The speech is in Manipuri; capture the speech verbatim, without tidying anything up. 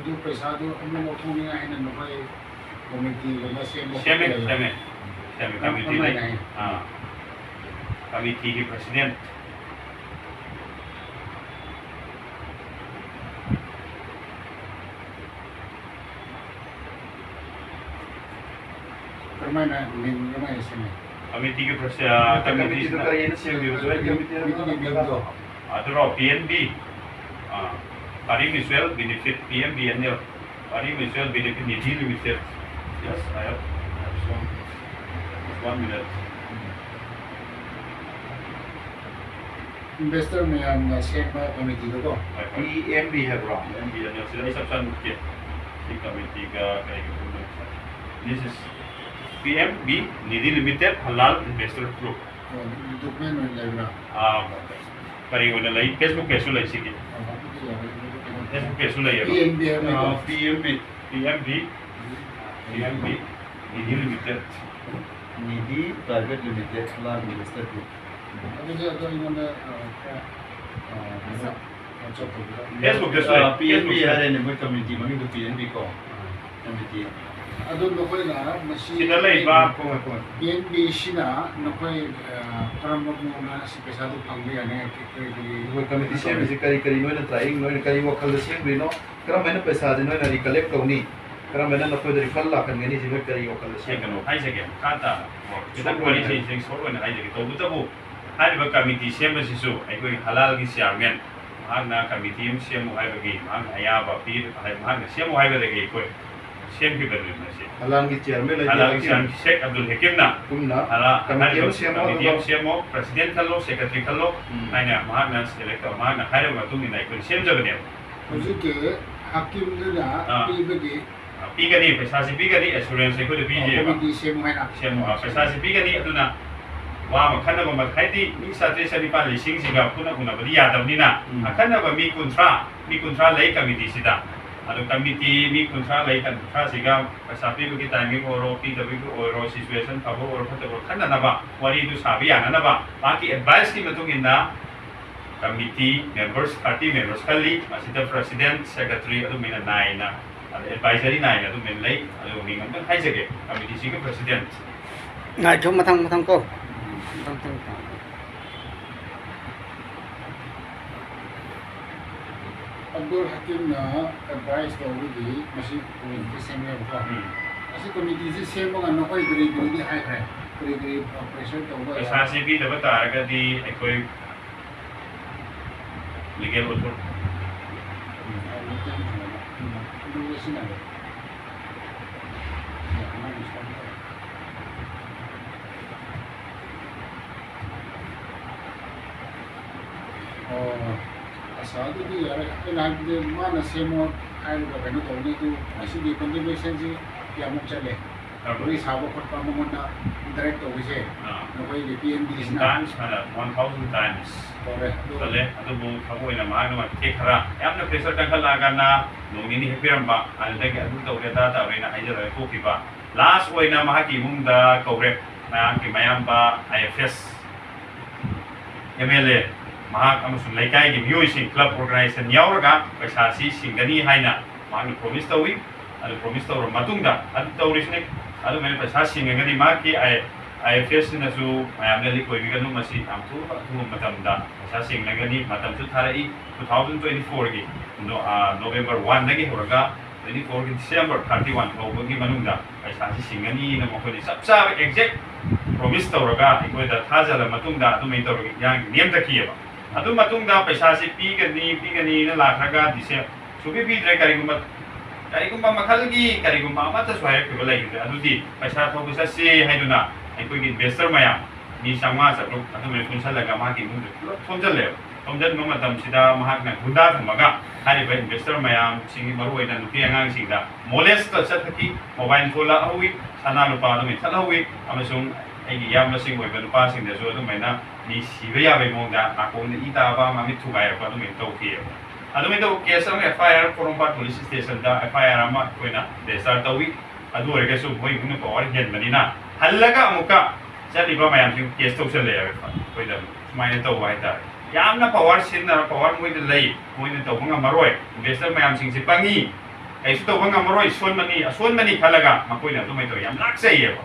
ꯑꯗꯨ ꯄꯩꯁꯥꯗꯨ ꯑꯃꯨꯛ ꯂꯧꯊꯣꯛꯅꯤꯡꯉꯥꯏ ꯍꯥꯏꯅ ꯅꯈꯣꯏ ꯀꯣꯃꯤꯇꯤꯒꯨꯝꯕ ꯁꯦꯝꯕ ꯁꯦꯝꯃꯦ, ꯈꯣꯠꯄ ꯂꯩꯕ꯭ꯔꯥ? ꯁꯦꯝꯃꯦ, ꯁꯦꯝꯃꯦ, ꯀꯝ-, ꯀꯃꯤꯇꯤ ꯂꯩ꯫ ꯀꯃꯥꯏꯅ ꯍꯥꯏ? ꯑꯥ, ꯀꯃꯤꯇꯤꯒꯤ ꯄ꯭ꯔꯁꯤꯗꯦꯟꯠ꯫ ꯀꯔꯝꯍꯥꯏꯅ ꯃꯤꯡ ꯀꯔꯝꯍꯥꯏꯅ ꯁꯦꯝꯃꯤ? ꯀꯃꯤꯇꯤꯒꯤ ꯄ꯭ꯔꯁꯤ-, ꯑꯥ, ꯀꯃꯤꯇꯤꯁꯤꯅ ꯀꯃꯤꯇꯤꯗꯨ ꯀꯔꯤ ꯍꯥꯏꯅ ꯁꯦꯝꯈꯤꯕꯁꯨ ꯑꯩ ꯀꯃꯤꯇꯤ ꯀꯃꯤꯇꯤꯒꯤ ꯃꯤꯡꯗꯣ? ꯑꯗꯨꯔꯣ, P N B, ah, Pari Mutual Benefit, P M B N L, Pari Mutual Benefit Nidhi Limited. Yes, I have, I have some. Just one minute. Investor ꯃꯌꯥꯝꯅ ꯁꯦꯝꯕ ꯀꯃꯤꯇꯤꯗꯨꯀꯣ? ꯍꯣꯏ, ꯍꯣꯏ꯫ P M B ꯍꯥꯏꯕ꯭ꯔꯣ? P M B N L ꯁꯤꯗ ꯑꯩ ꯆꯞ ꯆꯥꯅ ꯎꯠꯀꯦ꯫ ꯁꯤ ꯀꯃꯤꯇꯤꯒ ꯀꯔꯤꯒ ꯄꯨꯟꯅ. This is P M B Nidhi Limited Halal Investor Group. ꯑꯣ, document ꯑꯣꯏꯅ ꯂꯩꯕ꯭ꯔꯥ? ꯑꯥ, ꯀꯔꯤ ꯑꯣꯏꯅ ꯂꯩ? Facebook ꯄꯦꯖꯁꯨ ꯂꯩ ꯁꯤꯒꯤ꯫ ꯑꯣ, ꯑꯗꯨꯗꯤ ꯌꯥꯔꯦ, ꯑꯗꯨꯗꯤ ꯀꯩꯅꯣ. Facebook ꯄꯦꯖꯁꯨ ꯂꯩꯌꯦꯕ꯫ P M B ꯍꯥꯏꯕ ꯑꯥ, ꯅꯠꯇ꯭ꯔꯣ? P M B, P M B, P M B, Nidhi Limited. Nidhi Private Limited, Halal Investor Group. ꯑꯗꯨꯗꯤ ꯑꯗꯣ ꯑꯩꯉꯣꯟꯗ, ꯑ, ꯈꯔ, ꯑ, ꯀꯩꯅꯣ, WhatsApp ꯇꯧꯕꯤꯔꯣ꯫ Facebook ꯇꯁꯨ ꯂꯩ, ꯑ, P N B Facebook ꯇꯁꯨ ꯂꯩ꯫ ꯍꯥꯏꯔꯦꯅꯦ, ꯃꯣꯏ ꯀꯃꯤꯇꯤ ꯃꯃꯤꯡꯗꯣ P N B ꯀꯣ꯫ ꯀꯃꯤꯇꯤ꯫ ꯑꯗꯣ ꯅꯈꯣꯏꯅ ꯃꯁꯤ ꯁꯤꯗ ꯂꯩꯕ ꯀꯣ-, ꯀꯣ-, P N B ꯁꯤꯅ ꯅꯈꯣꯏ, ꯑ, ꯀꯔꯝꯕ ꯃꯑꯣꯡꯗ ꯁꯤ ꯄꯩꯁꯥꯗꯨ ꯐꯪꯕ ꯌꯥꯅꯤ? ꯀꯔꯤ, ꯀꯔꯤ ꯑꯩꯈꯣꯏ ꯀꯃꯤꯇꯤ ꯁꯦꯝꯃꯤꯁꯤ ꯀꯔꯤ ꯀꯔꯤ ꯅꯣꯏꯅ ꯇ꯭ꯔꯥꯏꯌꯤꯡ, ꯅꯣꯏꯅ ꯀꯔꯤ ꯋꯥꯈꯜꯗ ꯁꯦꯝꯗꯣꯏꯅꯣ? ꯀꯔꯝꯍꯥꯏꯅ ꯄꯩꯁꯥꯁꯦ ꯅꯣꯏꯅ recollect ꯇꯧꯅꯤ? ꯀꯔꯝꯍꯥꯏꯅ ꯅꯈꯣꯏꯗ refund ꯂꯥꯛꯍꯟꯒꯅꯤ? ꯁꯤ ꯅꯣꯏ ꯀꯔꯤ ꯋꯥꯈꯜꯗ ꯑꯩ ꯁꯦꯝꯃꯤꯅꯣ? ꯀꯩꯅꯣ ꯍꯥꯏꯖꯒꯦ, ꯃꯈꯥ ꯇꯥꯅ ꯈꯤꯇꯪ ꯁꯣꯝ ꯋꯥꯔꯤꯁꯦ ꯑꯣꯏꯅ ꯍꯥꯏꯁꯦ, ꯁꯣꯔꯠ ꯑꯣꯏꯅ ꯍꯥꯏꯖꯒꯦ꯫ ꯇꯧꯕꯇꯕꯨ ꯍꯥꯏꯔꯤꯕ ꯀꯃꯤꯇꯤ ꯁꯦꯝꯕꯁꯤꯁꯨ ꯑꯩꯈꯣꯏ ꯍꯂꯥꯜꯒꯤ ꯆꯤꯌꯥꯔꯃꯦꯟ, ꯃꯍꯥꯛꯅ ꯀꯃꯤꯇꯤ ꯑꯃ ꯁꯦꯝꯃꯨ ꯍꯥꯏꯕꯒꯤ ꯃꯍꯥꯛꯅ ꯑꯌꯥꯕ ꯄꯤ-, ꯃꯍꯥꯛꯅ ꯁꯦꯝꯃꯨ ꯍꯥꯏꯕꯗꯒꯤ ꯑꯩꯈꯣꯏ ꯁꯦꯝꯈꯤꯕꯅꯤ ꯃꯁꯤ꯫ ꯍꯂꯥꯜꯒꯤ ꯆꯤꯌꯥꯔꯃꯦꯟ ꯍꯥꯏꯗꯤ ꯍꯂꯥꯜꯒꯤ ꯍꯥꯀꯤꯝ꯫ ꯆꯤꯌꯥꯔꯃꯦꯟ ꯁꯦꯈ ꯑꯕꯗꯨꯜ ꯍꯀꯤꯝꯅ ꯀꯨꯝꯅ ꯍꯂꯥ-, ꯀꯃꯤꯇꯤ ꯍꯥꯏꯔꯤꯕ ꯑꯃ ꯁꯦꯝꯃꯣ, ꯀꯃꯤꯇꯤ ꯑꯗꯨꯒ ꯑꯃ ꯁꯦꯝꯃꯣ, ꯄ꯭ꯔꯁꯤꯗꯦꯟ ꯈꯜꯂꯣ, ꯁꯦꯀ꯭ꯔꯦꯇꯔꯤ ꯈꯜꯂꯣ ꯎꯝ꯫ ꯍꯥꯏꯅ ꯃꯍꯥꯛꯅ ꯁꯦꯂꯦꯛ ꯇꯧ-, ꯃꯍꯥꯛꯅ ꯍꯥꯏꯔꯕ ꯃꯇꯨꯡ ꯏꯟꯅ ꯑꯩꯈꯣꯏ ꯁꯦꯝꯖꯕꯅꯦꯕ꯫ ꯍꯧꯖꯤꯛꯀꯤ ꯍꯥꯀꯤꯝꯗꯨꯅ ꯑꯥ꯫ ꯄꯤꯕꯒꯤ ꯄꯤꯒꯅꯤ, ꯄꯩꯁꯥꯁꯤ ꯄꯤꯒꯅꯤ, ꯑꯦꯁꯨꯔꯦꯟꯁ ꯑꯩꯈꯣꯏꯗ ꯄꯤꯔꯤꯑꯕ꯫ ꯀꯃꯤꯇꯤ ꯁꯦꯝꯃꯨ ꯍꯥꯏꯅ꯫ ꯁꯦꯝꯃꯨ, ꯑ, ꯄꯩꯁꯥꯁꯤ ꯄꯤꯒꯅꯤ, ꯑꯗꯨꯅ ꯋꯥ ꯑꯃ ꯈꯟꯅꯕ ꯑꯃ, ꯍꯥꯏꯗꯤ ꯃꯤ ꯆꯥꯇ꯭ꯔꯦꯠ ꯆꯅꯤꯄꯥꯜ ꯂꯤꯁꯤꯡꯁꯤꯒ ꯄꯨꯟꯅ ꯎꯅꯕꯗꯤ ꯌꯥꯗꯕꯅꯤꯅ, ꯎꯝ꯫ ꯑꯈꯟꯅꯕ ꯃꯤ ꯀꯨꯟꯊ꯭ꯔꯥ, ꯃꯤ ꯀꯨꯟꯊ꯭ꯔꯥ ꯂꯩ ꯀꯃꯤꯇꯤꯁꯤꯗ꯫ ꯑꯗꯣ ꯀꯃꯤꯇꯤ ꯃꯤ ꯀꯨꯟꯊ꯭ꯔꯥ ꯂꯩ, ꯀꯨꯟꯊ꯭ꯔꯥꯁꯤꯒ ꯄꯩꯁꯥ ꯄꯤꯕꯒꯤ ꯇꯥꯏꯃꯤꯡ ꯑꯣꯏꯔꯣ, ꯄꯤꯗꯕꯒꯤ ꯑꯣꯏꯔꯣ, ꯁꯤꯆꯨꯋꯦꯁꯟ ꯐꯕ ꯑꯣꯏꯔꯣ, ꯐꯠꯇꯕ ꯑꯣꯏꯔꯣ, ꯈꯟꯅꯅꯕ, ꯋꯥꯔꯤꯗꯨ ꯁꯥꯕ ꯌꯥꯅꯅꯕ, ꯃꯍꯥꯛꯀꯤ ꯑꯦꯗꯚꯥꯏꯁꯀꯤ ꯃꯇꯨꯡ ꯏꯟꯅ Committee members thirty members ꯈꯜꯂꯤ꯫ ꯃꯁꯤꯗ president, secretary ꯑꯗꯨꯃꯥꯏꯅ ꯅꯥꯏꯅ, ꯑꯗ advisory ꯅꯥꯏꯅ ꯑꯗꯨꯃꯥꯏꯅ ꯂꯩ꯫ ꯑꯗꯨꯒ ꯃꯤꯡ ꯑꯝꯇꯪ ꯍꯥꯏꯖꯒꯦ, committeeꯁꯤꯒꯤ president꯫ ꯉꯥꯏꯈꯣ, ꯃꯊꯪ ꯃꯊꯪ ꯀꯣ꯫ ꯃꯊꯪ ꯃꯊꯪ꯫ ꯑꯕꯗꯨꯜ ꯍꯀꯤꯝꯅ advice ꯇꯧꯕꯒꯤ ꯃꯁꯤ committeeꯁꯦ ꯁꯦꯝꯃꯦꯕꯀꯣ꯫ ꯎꯝ꯫ ꯑꯁꯤ committeeꯁꯦ ꯁꯦꯝꯃꯒ ꯅꯈꯣꯏ ꯀꯔꯤ ꯀꯔꯤꯗꯤ ꯍꯥꯏꯈ꯭ꯔꯦ? ꯀꯔꯤ ꯀꯔꯤ, ꯑ, pressure ꯇꯧꯕ ꯌꯥꯏ? ꯄꯩꯁꯥꯁꯦ ꯄꯤꯗꯕ ꯇꯥꯔꯒꯗꯤ ꯑꯩꯈꯣꯏ legal author-, ꯎꯝ꯫ ꯑꯗꯨ ꯁꯤꯖꯤꯟꯅꯕ꯫ ꯑꯣ, ꯑꯁ, ꯑꯗꯨꯗꯤ ꯌꯥꯔꯦ꯫ ꯑꯩꯅ ꯍꯥꯏꯕꯗꯤ ꯃꯥꯅ ꯁꯦꯝꯃꯣ ꯍꯥꯏꯔꯒ ꯀꯩꯅꯣ ꯇꯧꯕꯅꯤ, ꯑꯗꯨ ꯉꯁꯤꯒꯤ contributionꯁꯤ ꯀꯌꯥꯃꯨꯛ ꯆꯠꯂꯦ? ꯇꯧꯔꯦ꯫ ꯋꯥꯔꯤ ꯁꯥꯕ ꯈꯣꯠꯄ ꯃꯉꯣꯟꯗ interact ꯇꯧꯕꯁꯦ ꯑꯥ꯫ ꯅꯈꯣꯏꯒꯤ P N Dꯁꯤꯅ? Times ꯍꯥꯟꯅ one thousand times꯫ ꯇꯧꯔꯦ꯫ ꯑꯗꯨ ꯆꯠꯂꯦ꯫ ꯑꯗꯨꯕꯨ ꯊꯕꯛ ꯑꯣꯏꯅ ꯃꯍꯥꯛꯅ ꯃꯇꯦꯛ ꯈꯔ ꯌꯥꯝꯅ pressure ꯀꯟꯈꯠꯂꯛꯑꯒꯅ ꯅꯣꯡ ꯅꯤꯅꯤ ꯍꯦꯛ ꯄꯤꯔꯝꯕ, ꯑꯗꯨꯗꯒꯤ ꯑꯗꯨ ꯇꯧꯔꯦ, ꯑꯗꯥ ꯇꯧꯔꯦꯅ ꯍꯥꯏꯖꯔꯒ ꯇꯣꯛꯈꯤꯕ꯫ Last ꯑꯣꯏꯅ ꯃꯍꯥꯛꯀꯤ ꯏꯃꯨꯡꯗ ꯀꯧꯔꯦ꯫ ꯃꯍꯥꯛꯀꯤ ꯃꯌꯥꯝꯕ I F S M L A, ꯃꯍꯥꯛ ꯑꯃꯁꯨꯡ ꯂꯩꯀꯥꯏꯒꯤ ꯃꯤꯑꯣꯏꯁꯤꯡ, club organization ꯌꯥꯎꯔꯒ ꯄꯩꯁꯥꯁꯤ ꯁꯤꯡꯒꯅꯤ ꯍꯥꯏꯅ ꯃꯍꯥꯛꯅ promise ꯇꯧꯏ꯫ ꯑꯗꯨ promise ꯇꯧꯔꯕ ꯃꯇꯨꯡꯗ ꯑꯗꯨ ꯇꯧꯔꯤꯁꯤꯅꯤ꯫ ꯑꯗꯨꯃꯥꯏꯅ ꯄꯩꯁꯥ ꯁꯤꯡꯉꯒꯅꯤ꯫ ꯃꯍꯥꯛꯀꯤ I-, I F S ꯁꯤꯅꯁꯨ ꯃꯌꯥꯝꯅ ꯂꯤꯛ ꯑꯣꯏꯕꯤꯒꯅꯨ, ꯃꯁꯤ ꯌꯥꯝ ꯊꯨꯕ ꯑꯊꯨꯕ ꯃꯇꯝꯗ ꯄꯩꯁꯥ ꯁꯤꯡꯂꯒꯅꯤ꯫ ꯃꯇꯝꯁꯨ ꯊꯥꯔꯛꯏ, two thousand twenty fourꯒꯤ ꯅꯣ-, ꯑ, November oneꯗꯒꯤ ꯍꯧꯔꯒ twenty fourꯒꯤ December thirty one ꯐꯥꯎꯕꯒꯤ ꯃꯅꯨꯡꯗ ꯄꯩꯁꯥꯁꯤ ꯁꯤꯡꯒꯅꯤꯅ ꯃꯈꯣꯏꯅ ꯆꯞ ꯆꯥꯕ exact promise ꯇꯧꯔꯒ ꯑꯩꯈꯣꯏꯗ ꯊꯥꯖꯜꯂ ꯃꯇꯨꯡꯗ ꯑꯗꯨꯃꯥꯏꯅ ꯇꯧꯔꯒ ꯏꯔꯥꯡꯁꯤ ꯅꯦꯝꯊꯈꯤꯑꯕ꯫ ꯑꯗꯨ ꯃꯇꯨꯡꯗ ꯄꯩꯁꯥꯁꯤ ꯄꯤꯒꯅꯤ, ꯄꯤꯒꯅꯤꯅ ꯂꯥꯛꯈ꯭ꯔꯒ Decem-, ꯁꯨꯡꯄꯤ ꯄꯤꯗ꯭ꯔꯦ꯫ ꯀꯔꯤꯒꯨꯝꯕ, ꯀꯔꯤꯒꯨꯝꯕ ꯃꯈꯜꯒꯤ ꯀꯔꯤꯒꯨꯝꯕ ꯑꯃꯠꯇꯁꯨ ꯍꯥꯏꯔꯛꯈꯤꯕ ꯂꯩꯈꯤꯗ꯭ꯔꯦ꯫ ꯑꯗꯨꯗꯤ ꯄꯩꯁꯥ ꯊꯧꯕ ꯆꯠꯁꯤ ꯍꯥꯏꯗꯨꯅ ꯑꯩꯈꯣꯏꯒꯤ investor ꯃꯌꯥꯝ ꯃꯤ ꯆꯥꯝꯃꯉꯥ ꯆꯥꯇ꯭ꯔꯨꯛ ꯑꯗꯨꯃꯥꯏꯅ ꯄꯨꯟꯁꯜꯂꯒ ꯃꯥꯒꯤ ꯏꯃꯨꯡꯗ ꯄꯨꯂꯞ ꯊꯣꯝꯖꯤꯜꯂꯦꯕ꯫ ꯊꯣꯝꯖꯤꯟꯕ ꯃꯇꯝꯁꯤꯗ ꯃꯍꯥꯛꯅ ꯒꯨꯟꯗꯥ ꯊꯝꯃꯒ ꯍꯥꯏꯔꯤꯕ investor ꯃꯌꯥꯝꯁꯤꯡꯒꯤ, ꯃꯔꯨꯑꯣꯏꯅ ꯅꯨꯄꯤ ꯑꯉꯥꯡꯁꯤꯡꯗ molest ꯆꯠꯊꯈꯤ, mobile ꯊꯣꯛꯂꯛꯍꯧꯋꯤ, ꯁꯅꯥ ꯂꯨꯄꯥ ꯑꯗꯨꯃꯥꯏꯅ ꯊꯠꯍꯧꯋꯤ, ꯑꯃꯁꯨꯡ ꯑꯩꯒꯤ ꯏꯌꯥꯝꯕꯁꯤꯡ ꯑꯣꯏꯕ ꯅꯨꯄꯥꯁꯤꯡꯗꯁꯨ ꯑꯗꯨꯃꯥꯏꯅ ꯃꯤ ꯁꯤꯕ ꯌꯥꯕꯒꯤ ꯃꯑꯣꯡꯗ ꯅꯥꯀꯣꯡꯗ ꯏ ꯇꯥꯕ, ꯃꯃꯤꯠ ꯊꯨꯒꯥꯏꯔꯛꯄ ꯑꯗꯨꯃꯥꯏꯅ ꯇꯧꯈꯤꯑꯕ꯫ ꯑꯗꯨꯃꯥꯏꯅ ꯇꯧꯕ case ꯑꯃ F I R Porompat police stationꯗ F I R ꯑꯃ ꯑꯩꯈꯣꯏꯅ register ꯇꯧꯏ꯫ ꯑꯗꯨ ꯑꯣꯏꯔꯒꯁꯨ ꯃꯣꯏ ꯏꯃꯨꯡꯅ power ꯍꯦꯟꯕꯅꯤꯅ ꯍꯜꯂꯒ ꯑꯃꯨꯛꯀ ꯆꯠꯂꯤꯕ ꯃꯌꯥꯝꯁꯤꯡ case ꯇꯧꯁꯜꯂꯛꯑꯦꯕ ꯑꯩꯈꯣꯏꯗ꯫ ꯁꯨꯃꯥꯏꯅ ꯇꯧꯕ ꯍꯥꯏꯇꯥꯔꯦ꯫ ꯌꯥꯝꯅ ꯄꯋꯥꯔ ꯁꯤꯖꯤꯟꯅꯔ ꯄꯋꯥꯔ ꯃꯣꯏꯗ ꯂꯩ, ꯃꯣꯏꯅ ꯇꯧꯕ ꯉꯝꯃꯔꯣꯏ, ꯏꯟꯚꯦꯁꯇꯔ ꯃꯌꯥꯝꯁꯤꯡꯁꯤ ꯄꯪꯉꯤ, ꯀꯩꯁꯨ ꯇꯧꯕ ꯉꯝꯃꯔꯣꯏ, ꯁꯣꯟꯕꯅꯤ, ꯑꯁꯣꯟꯕꯅꯤ ꯈꯜꯂꯒ ꯃꯈꯣꯏꯅ ꯑꯗꯨꯃꯥꯏꯅ ꯇꯧꯋꯤ, ꯌꯥꯝ ꯂꯥꯛꯆꯩꯌꯦꯕ꯫